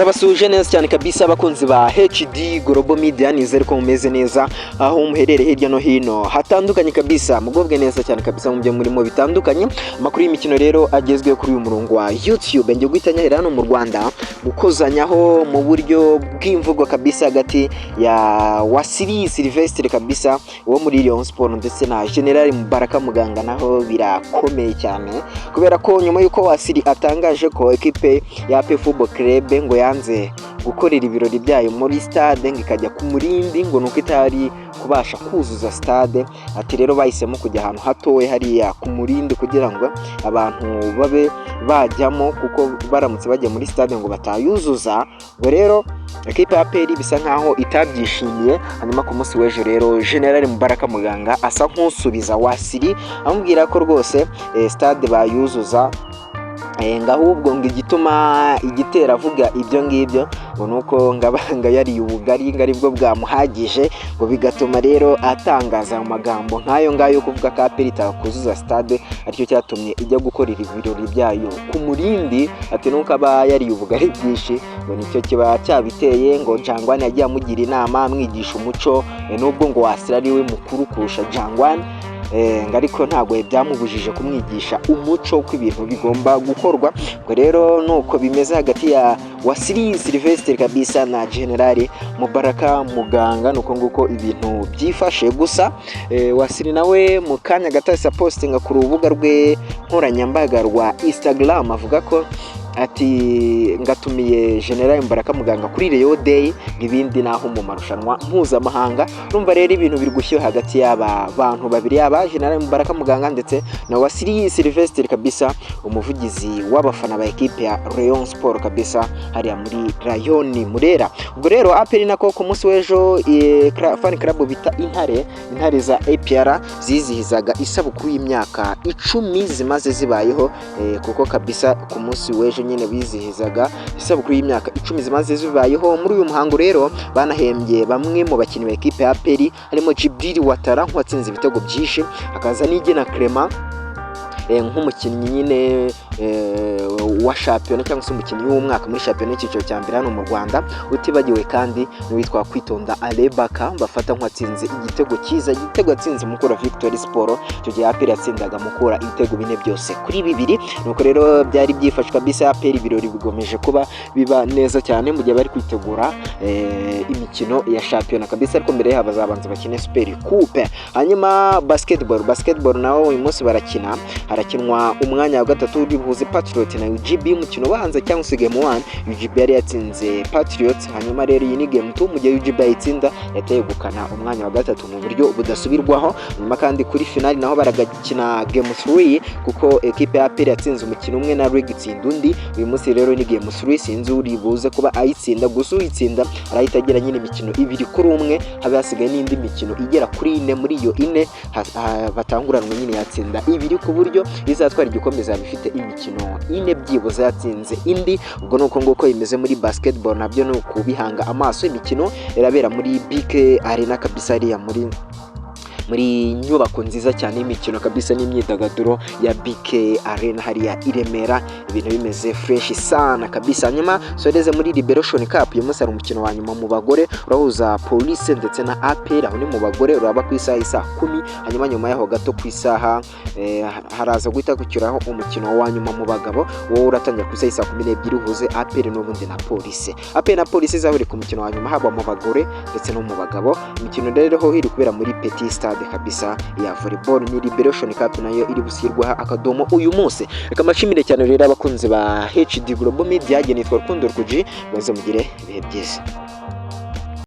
Ndabasuhuje neza cyane kabisa, abakunzi ba HD Global Media. Nizere ko mumeze neza aho muherereye hirya no hino hatandukanye kabisa, mugubwe neza cyane kabisa mu byo murimo bitandukanye. Amakuru y'imikino rero agezweho kuri uyu murongo wa YouTube, ngiye guhita nyahera hano mu Rwanda, gukozanyaho mu buryo bw'imvugo kabisa hagati ya Wasiri Sylvestre kabisa wo muri Rayon Sport ndetse na General Mubaraka Muganga. Naho birakomeye cyane kubera ko nyuma y'uko Wasiri atangaje ko ekipe ya APR Football Club ngo yanze gukorera ibirori byayo muri stade, ngo ikajya ku Murindi, ngo nuko itari kubasha kuzuza stade. Ati rero bahisemo kujya ahantu hatoya hariya ku Murindi kugira ngo abantu babe bajyamo, kuko baramutse bajya muri stade ngo batayuzuza. Ngo rero ekipe ya APR bisa nkaho itabyishimiye. Hanyuma ku munsi w'ejo rero General Mubaraka Muganga asa nk'usubiza Wasiri, amubwira ko rwose stade bayuzuza, ngo ahubwo ngo igituma igitera avuga ibyo ngibyo ngo ni uko ngabanga yariye ubugari, ngo aribwo bwamuhagije, ngo bigatuma rero atangaza amagambo nk'ayo ngayo, kuvuga ko APR itakuzuza stade, aricyo cyatumye ijya gukorera ibirori byayo ku Murindi. Ati nuko aba yariye ubugari bwinshi, ngo nicyo kiba cyabiteye. Ngo Jangwani yagiye amugira inama, amwigisha umuco, nubwo ngo Wasiri ari we mukuru kurusha Jangwani, ngo ariko ntabwo byamubujije kumwigisha umuco uko ibintu bigomba gukorwa. Ngo rero nuko bimeze hagati ya Wasiri Sylvestre kabisa na General Mubaraka Muganga, nuko nguko ibintu byifashe. Gusa Wasiri nawe mu kanya gato ahise apostinga ku rubuga rwe nkoranyambaga rwa Instagram, avuga ko ati ngatumiye General Mubaraka Muganga kuri Rayon Day, ibindi naho mu marushanwa mpuzamahanga. Urumva rero ibintu biri gushyuha hagati y'aba bantu babiri, yaba General Mubaraka Muganga ndetse na Wasiri Sylvestre kabisa, umuvugizi w'abafana ba ekipe ya Rayon Sport kabisa hariya muri Rayon Murera. Ubwo rero APR nako ku munsi w'ejo, fan club bita Intare, Intare za APR, zizihizaga isabukuru y'imyaka 10 zimaze zibayeho, kuko kabisa ku munsi w'ejo nyine bizihizaga isabukuru y'imyaka 10 zimaze zibayeho. Muri uyu muhango rero banahembye bamwe mu bakinnyi ba ekipe ya APR, harimo Djibril Ouattara nk'uwatsinze ibitego byinshi, hakaza Niyigena Clement nk'umukinnyi nyine wa shampiyona cyangwa se umukinnyi w'umwaka muri shampiyona y'icyiciro cya mbere hano mu Rwanda, utibagiwe kandi n'uwitwa Kwitonda Alebaka bafata nk'uwatsinze igitego cyiza, igitego yatsinze Mukura Victory Sport. Icyo gihe APR yatsindaga Mukura ibitego 4 byose kuri 2. Nuko rero byari byifashe kabisa. APR ibirori bigomeje kuba biba neza cyane mu gihe bari kwitegura imikino ya shampiyona kabisa, ariko mbere yaho bazabanza bakine Super Coupe. Hanyuma basketball nawo uyu munsi barakina, harakinwa umwanya wa gatatu uri buhuze Patriot na UGB, umukino ubanza cyangwa se game 1 UGB yari yatsinze Patriots. Hanyuma rero iyi ni game 2, mu gihe UGB yayitsinda yategukana umwanya wa gatatu mu buryo budasubirwaho. Hanyuma kandi kuri finali naho baragakina game 3, kuko ekipe ya APR yatsinze umukino umwe na REG itsinda undi. Uyu munsi rero ni game 3, sinzi uri buze kuba ayitsinda, gusa uyitsinda arahita agira nyine imikino 2-1, habe hasigaye n'indi mikino igera kuri ine. Muri iyo ine batanguranwe nyine yatsinda ibiri, ku buryo izatwara igikombe izaba ifite imikino ine byibuze yatsinze indi. Ubwo ni uko nguko imeze muri basketball, nabyo ni ukubihanga amaso. Imikino irabera muri BK Arena kabisa, hariya muri nyubako nziza cyane y'imikino kabisa n'imyidagaduro ya BK Arena hariya i Remera, ibintu bimeze fresh sana kabisa. Hanyuma soreze muri Liberation Cup. Uyu munsi hari umukino wa nyuma mu bagore urahuza Police ndetse na APR, aho ni mu bagore, uraba ku isaha isa 10. Hanyuma nyuma yaho gato ku isaha haraza guhita gukiraho umukino wa nyuma mu bagabo, wowe uratangira ku isaha isa 12, uhuze APR n'ubundi na Police. APR na Police izahurira ku mukino wa nyuma haba mu bagore ndetse no mu bagabo. Imikino rero ho iri kubera muri Petit Stade kabisa ya volleyball, ni Liberation Cup nayo iri bushyirwaho akadomo uyu munsi. Reka mbashimire cyane rero abakunzi ba HD Global Media, nitwa Rukundo Rukuji, maze mugire ibihe byiza.